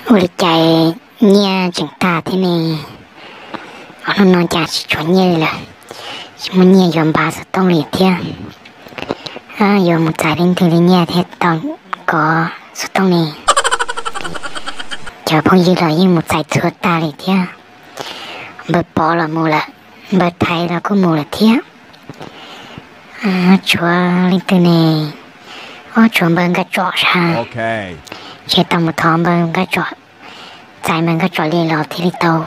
Ua li cas nyiaj tseem tag thiab ne? Hnub no cas tsis tshuav nyiaj li lawm, tsis muaj nyiaj yuav npav xov tooj li thiab. Yuav mus txais leej twg li nyiaj thiaj tau kov xov tooj ne? Cov phooj ywg los yeej mus txais txhua tag li thiab. Npawg Pov los mus lawm, npawg Thaiv los kuj mus lawm thiab. Tshuav leej twg ne? Ob, tshuav npawg Nkaj Tsom sas. Ces tau mus thov npawg Nkaj Tsom, txais npawg Nkaj Tsom li los thiaj li tau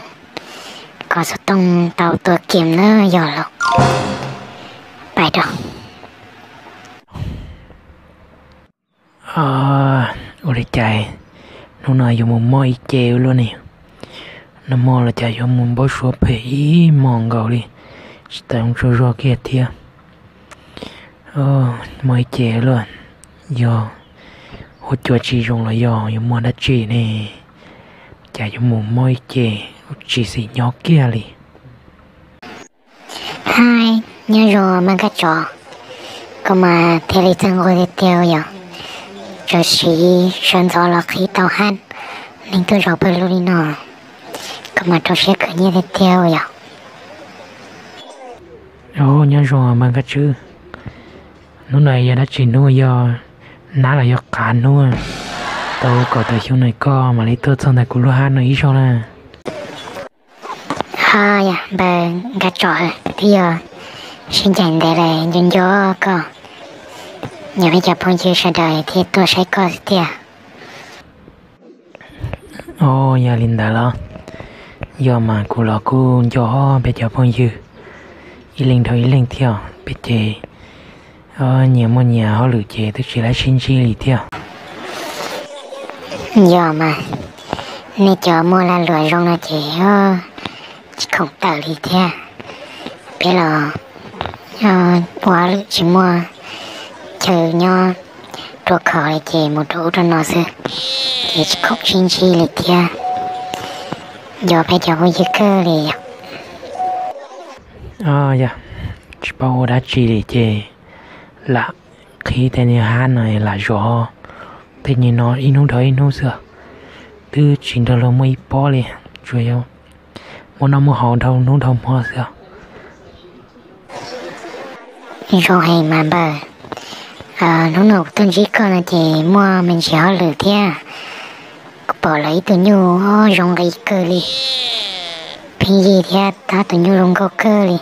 kov xov tooj tau tua kem na yog los. Pais rau. Ua li cas hnub no yuav mus mob ib ce ua luaj ne? Nag hmo los cas yuav mus npau suav phem ib hmos nkaus li, tsis tau zoo tsaug zog kiag thiab. Mob ib ce ua luaj, yog huab cua tsis zoo los yog yuav muaj dab tsi ne? Cas yuav mus mob ib ce tsis xis nyob kiag li. Hais, nyob zoo mas Nkaj Tsom, koj mas thiaj li txawj nquag tiag tiag yom. Txawm siv sawv ntxov los qhib tau hab neeg tuaj zaum pawg lug li no, koj mas rau siab khwv nyiaj tiag tiag yom. Nyob zoo mas Nkaj Tswb, hnub no yog dab tsi hnub, yog nab los yog qav hnub? Tau kaum tawm xyoo no koj mam li tuaj txog ntawm kuv lub hab no ib zaug na. Ho yog npawg Nkaj Tsom, twb yog sib ncaim ntev lawm nco nco koj, yog peb cov phooj ywg sawv daws thiaj tuaj saib koj xwb tiag. Yog li ntawd los, yog mas kuv los kuj nco peb cov phooj ywg ib leeg dhau ib leeg thiab, peb ces nyias muaj nyias hauj lwm ces twb tsis laib sib ntsib li thiab. Yog mas, nej cov muaj lag luam zoo no ces tsis khoom tawm li thiab. Peb los ua hauj lwm tsis muaj chaw nyob rua khov li ces mus rau ub rau no xwb, ces tsis khoom sib ntsib li thiab. Nco peb cov phooj ywg kawg li yom. Yog tsis paub ua dab tsi li ces lam qhib tej niag hab no lam zov tej niag no ib hnub dhau ib hnub xwb, twb tsis nrog luag muaj ib pob li, tsuas yog muaj noj muaj haus dhau hnub dhau hmo xwb. Zoo heev mas npawg, hnub no kuv tuaj ntsib koj no ces muaj me ntsis hauj lwm thiab. Kuv pom lawv ib tug nyuj zoo nqi kawg li, pheej yig thiab tab tus nyuj zoo nkauj kawg li.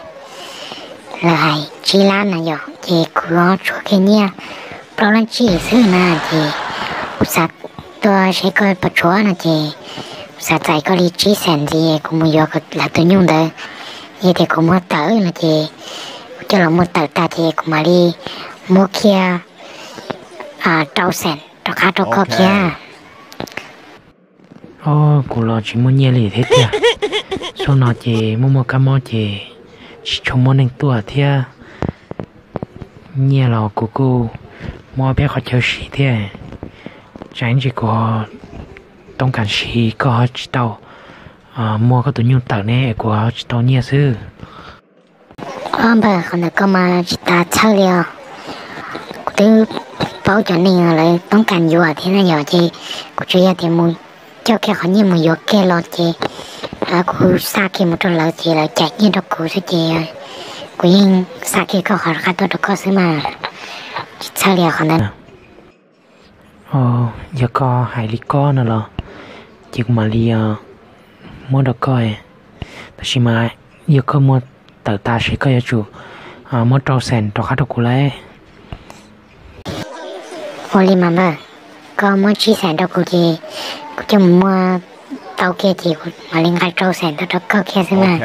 Lawv hais tsib lab na yom, ces kuv ho tshuav kiag nyiaj plaub lab tsib xwb na, ces kuv xav tuaj saib koj puas tshuav no ces kuv xav txais koj li tsib xees ntxiv kuv mus yuav lawv tus nyuj ntawd. Yog tias kuv muag tawm no ces kuv coj los muag tawm tag ces kuv mam li muab kiag rau xees rov qab rau koj kiag. Ob, kuv los tsis muaj nyiaj li thiab tiag. Xyoo no ces muaj muaj kab mob ces tsis tshua muaj neeg tuaj thiab. Nyiaj los kuv kuj muaj peb qhov chaw siv thiab. Tsam ib ntsis kuv ho toob kas siv koj ho tsis tau muag koj tus nyuj tawm ne, kuv ho tsis tau nyiaj xwb. Ob npawg, qhov ntawd koj mas tsis tas txhawj li os. Kuv twb paub cov neeg lawv toob kas yuav thiab na yom, ces kuv tsuas yog tias mus coj kiag qhov nyiaj mus yuav kiag los ces kuv xa kiag mus rau lawv ces lawv cais nyiaj rau kuv xwb ces kuv yeej xa kiag koj qhov rov qab tuaj rau koj xwb mas. Tsis txhawj li os qhov ntawd. Yog koj hais li koj no los ces kuv mam li muab rau koj. Tab sis mas yog koj muag tawm tas ces koj yuav tsum muab rau xees rov qab rau kuv lauj. Ua li mas npawg, koj muab tsib xees rau kuv ces kuv coj mus muag tau kiag ces kuv mam li nqa rau xees tuaj rau koj kiag xwb mas.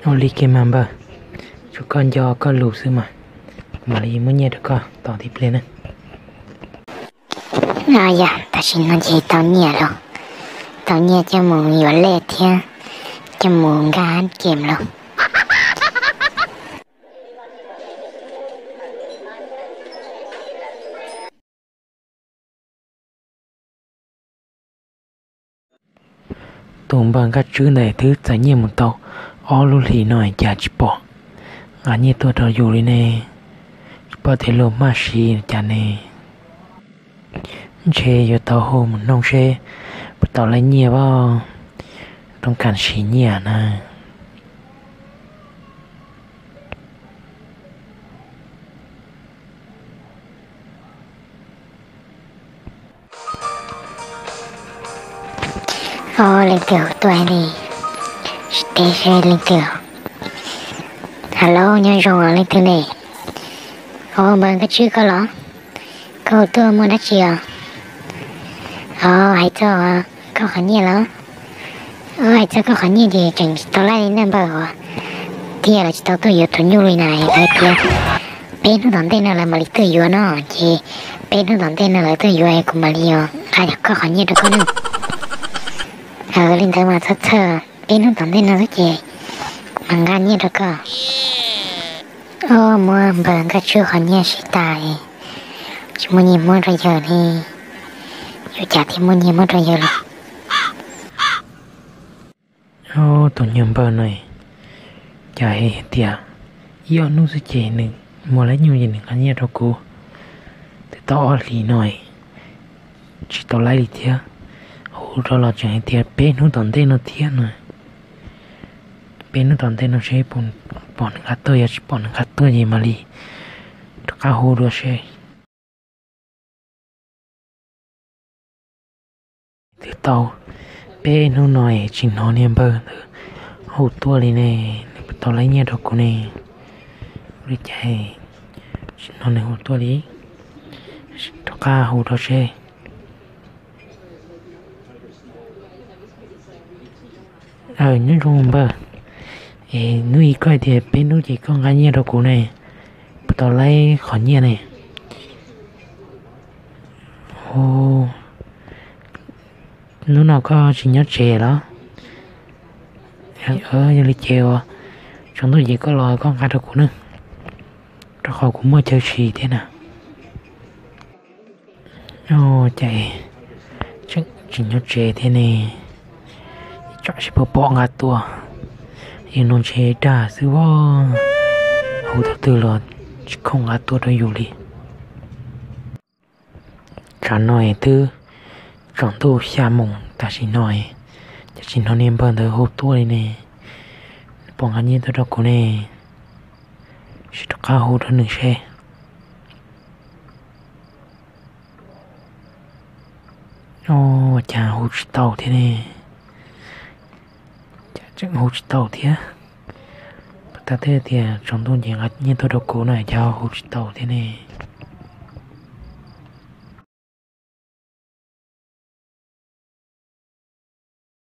Ua li kiag mas npawg, tsuas koj nco koj lus xwb mas, kuv mam li muab nyiaj rau koj tos tib pliag na. Yog tam sim no ces tau nyiaj lawm, tau nyiaj coj mus yuav lej thiab coj mus nkag hab kem lawm. Tus npawg Nkaj Tswb ntawd twb txais nyiaj mus tau ob lub hlis no cas tsis pom nqa nyiaj tuaj rau yus li ne? Tsis paub tias luag maj siv cas ne. Ntshe yuav tau hu mus noog seb puas tau laib nyiaj as, toob kas siv nyiaj na. Ob, leej twg hu tuaj li? Teb seb leej twg. Hello, nyob zoo os, leej twg ne? Ob, npawg Nkaj Tswb koj los? Koj hu tuaj muaj dab tsi os? Ob, hais txog koj qhov nyiaj los? Ob, hais txog koj qhov nyiaj ces tseem tsis tau laib li na npawg os. Tiag los tsis tau tuaj yuav tus nyuj li na, lawv tias peb hnub tom ntej no lawv mam li tuaj yuav no, ces peb hnub tom ntej no lawv tuaj yuav kuv mam li nqa koj qhov nyiaj rau koj ne. Li ntawd mas txhob txhawj, peb hnub tom ntej no xwb ces kuv mam nqa nyiaj rau koj. Ob, muab npawg Nkaj Tswb qhov nyiaj siv tas, tsis muaj nyiaj muab rau yawg li. Yuav cas thiaj muaj nyiaj muab rau yawg li? Ob, tus nyuag npawg no, cas hais tias ib ob hnub xwb ces nws muaj laib nyuj ces nws nqa nyiaj rau kuv. Twb tau ob hlis no tsis tau laib li thiab. Hu rau los tseem hais tias peb hnub tom ntej no thiab no. Peb hnub tom ntej no seb pom nws nqa tuaj, yog tsis pom nws nqa tuaj ces mam li rov qab hu dua seb. Twb tau peb hnub no es tsis hnov niag npawg ntawd hu tuaj li ne, nws puas tau laib nyiaj rau kuv ne? Ua li cas tsis hnov nws hu tuaj li? Rov qab hu rau seb. Nyob zoo npawg, es hnub ib koj hais tias peb hnub ces koj nqa nyiaj rau kuv ne, puas tau laib qhov nyiaj ne? Hnub no koj tsis nyob tsev los? Yog li ces uas tsaus ntuj ces koj los koj nqa rau kuv ne, rau qhov kuv muaj chaw siv thiab na. Cas tseem tsis nyob tsev thiab ne, tsam sis puas pom nqa tuaj. Yus no ntshe dag xwb as, hu thaum twg los tsis khoom nqa tuaj rau yus li. Tsam no es twb tsaus ntuj xya moos tam sim no, cas tsis hnov niag npawg ntawd hu tuaj li ne? Puas nqa nyiaj tuaj rau kuv ne? Sim rov qab hu rau nws seb. Ua cas hu tsis tau thiab ne? Cas tseem hu tsis tau thiab? Puas tas twb tias tsaus ntuj ces nqa nyiaj tuaj rau kuv no cas hu tsis tau thiab ne?